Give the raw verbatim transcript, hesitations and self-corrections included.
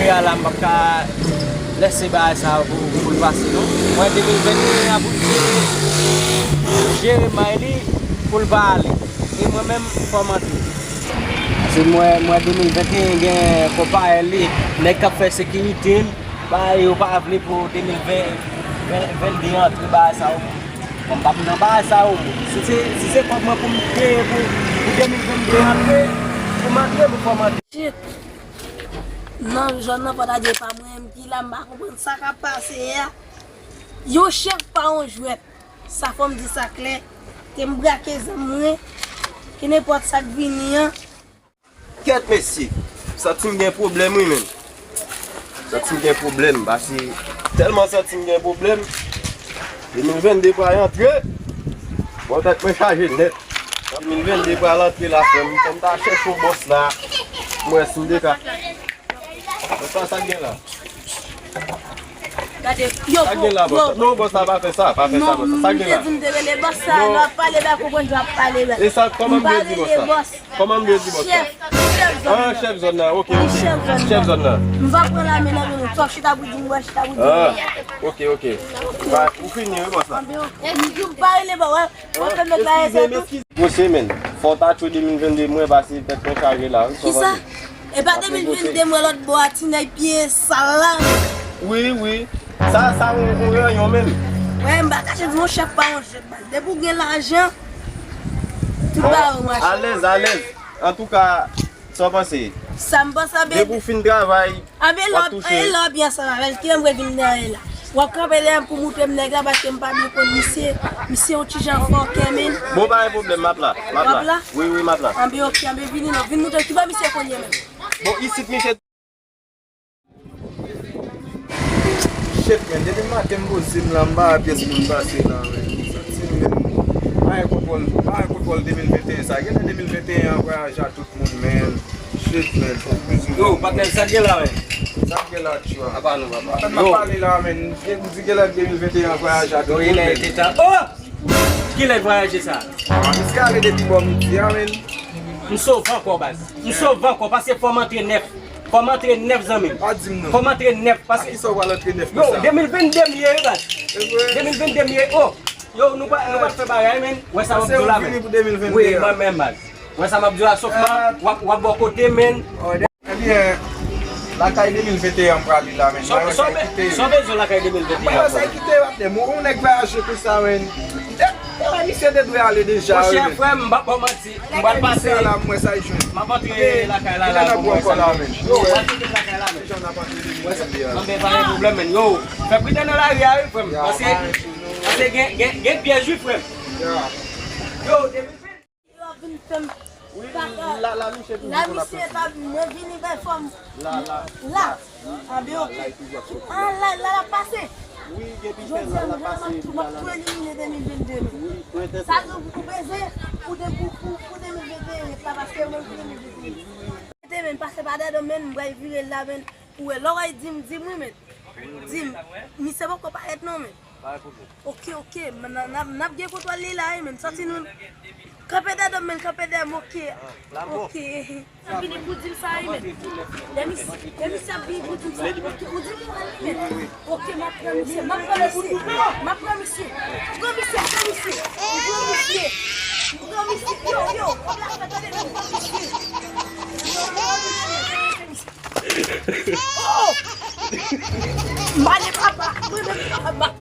A la, m p ap ka lèse bagay sa yo pou, pou l pase, non. Mwen, de mil venteyen an pou l jere may li, pou l pa ale. E mwen menm, fò m antre. Paske mwen, mwen, de mil venteyen gen konpayèl li, nèg k ap fè sekirite m, bagay yo pa vle pou de mil ven, ven, vennde antre bagay sa yo. Bon, m p ap nan bagay sa yo. Si se, si se kòb mwen pou m peye pou, pou de mil vennde antre, pou m antre, pou fò m antre. Shit. Nan zòn nan, fò ta di e pa mwen menm ki la, m pa konprann sa k ap pase a. Yon chèf pa yon jwèt. Sa fò m di sa klè. Ke m brake zam mwen, ke nenpòt sa k vini an. Kèt mesye, santi m gen pwoblèm wi menm. Santi m gen pwoblèm, paske tèlman santi m gen pwoblèm, de mil vennde pral antre. Bon, tèt mwen chaje nèt. De mil vennde pral antre la, frè m. Fò m ta chèche yon bòs la. M wè si m te ka. Sa, sa k gen la? Gade, yo, sa k gen la, bòs la? Non, bòs la, pa fè sa, pa fè sa, bòs la. Sa k gen la? Non, m te di m te rele bòs la, lè w ap pale, w pa konprann, w ap pale, w pa. E sa, kòman m dwe di bòs la? Kòman m dwe di bòs la? Chèf, chèf zòn nan. Ah, chèf zòn nan, ok, ok. Chèf zòn nan. Chèf zòn nan. M va pran lame nan men nou. Twòp chita pou di m, bò chita pou di m. Ah, ok, ok. Ba, ou fini, wi, bòs la. Anben, ok. M di w pa rele bò, wè. Wè, fè nèg la eskize m, eskize m. Mwen se men, fò w ta tchwe de mil vennde mwen, pase tèt mwen chaje la, wi. Kisa? E pa de mil vennde mwen lòt bò a, ti nèg pye sal la. Wi, wi. Sa, sa, yon, yon ranyon menm. Wè, m pa kache di yon chèf pa yon jwèt, baz. Depi w gen lajan, tout bagay ou mache. Alèz, alèz. Antouka, sa w panse? Sa m panse, anben. Depi w fin travay, anben, w ap touche. Anben, lè w ap byen ansanm avè l, kilè m vle vin dèyè la? W ap kanpe dèyè m pou moutre m nèg la, paske m pa byen konn misye. Misye yon ti jan fòkè, men. Bon, pa gen pwoblèm, m ap la. M ap la. W ap la? Wi, wi, m ap la. Anben, ok, anben, vini non. Vin moutre m kibò misye konn ye menm. Bon, isit, misye. Shit, men, depi maten m poze m la, m pa wè pyès moun pase la, men. M santi m menm, pa gen kontwòl, pa gen kontwòl de mil venteyen sa. Genlè de mil venteyen an vwayaje a tout moun, men. Shit, men, fòk m di. Yo, patnè, sa k gen la, men? Sa k gen la, tchwa? Apa nou, papa. Patnè, m ap pale la, men. Gen, m di genlè de mil venteyen an vwayaje a tout moun, men. Oh! Kilè vwayaje sa? Ah, misye ale depi bò midi a, men. M sove ankò, baz. M sove ankò, paske fò m antre nèf. Fò m antre nèf, zanmi m. Pa di m non. Fò m antre nèf, paske. A kisa w pral antre nèf konsa? Yo, de mil vennde m ye, wi, baz. Se vre? De mil vennde m ye, oh. Yo, nou pa, nou pa fè bagay, men. Wè sa m ap di w la, men. Wi, mwen menm, baz. Wè sa m ap di w la, sòf m ap, w ap, w ap bò kote, men. Ebyen, lakay de mil venteyen an m prale la, men. Sa w bezwen lakay de mil venteyen an? Mwen wè sa kite yo ap de. Mwen wè yon nèg vwayaje konsa, men. Misye te dwe ale deja, wi, men. Monchè, frè m, m p ap ba w manti. M pral pase. Mwen sa jwenn. M ap antre lakay la, la, pou mwen sa. Yo, mwen antre lakay la, men. Mwen sa, anben, pa gen pwoblèm, men. Yo, fè pridan nan lari a, wi, frè m. Paske, paske gen, gen, gen pyèj, wi, frè m. Yo, depi yo ap vin fè m. Wi, la, la, misye toujou konn ap fè. La, misye pa, mwen vini bay fò m. La, la. La. Anben, ok. Ah, la, la, l ap pase. Jodi a, m ap tou, m ap tou elimine de mil vennde, men. Sa nou pou bezwen pou de, pou, pou, pou de mil venteyen la, paske mwen pou de mil venteyen. Te men, pase pa dèdò, men, m pral vire la, men, pou wè. Lè w wè di m, di m wi, men. Di m, misye poko parèt non, men. Pa gen pwoblèm. Ok, ok, n ap, n ap, n ap gen kontwòl li la, wi, men. Sòti nou. Kanpe dèdò m, men, kanpe dèyè m, ok. Ok. Ap vini pou di m sa, wi, men. Lè misye, lè misye ap vini pou di m sa, ok, ou di m ou al, wi, men. Ok, m ap pran misye, m ap pran misye. M ap pran misye. M pran misye, m pran misye. M pran misye. M pran misye. Yo, yo, kòb la fè tande, men, m pran misye. Yo, m pran misye. Oh! M ale papa. Mwen menm papa.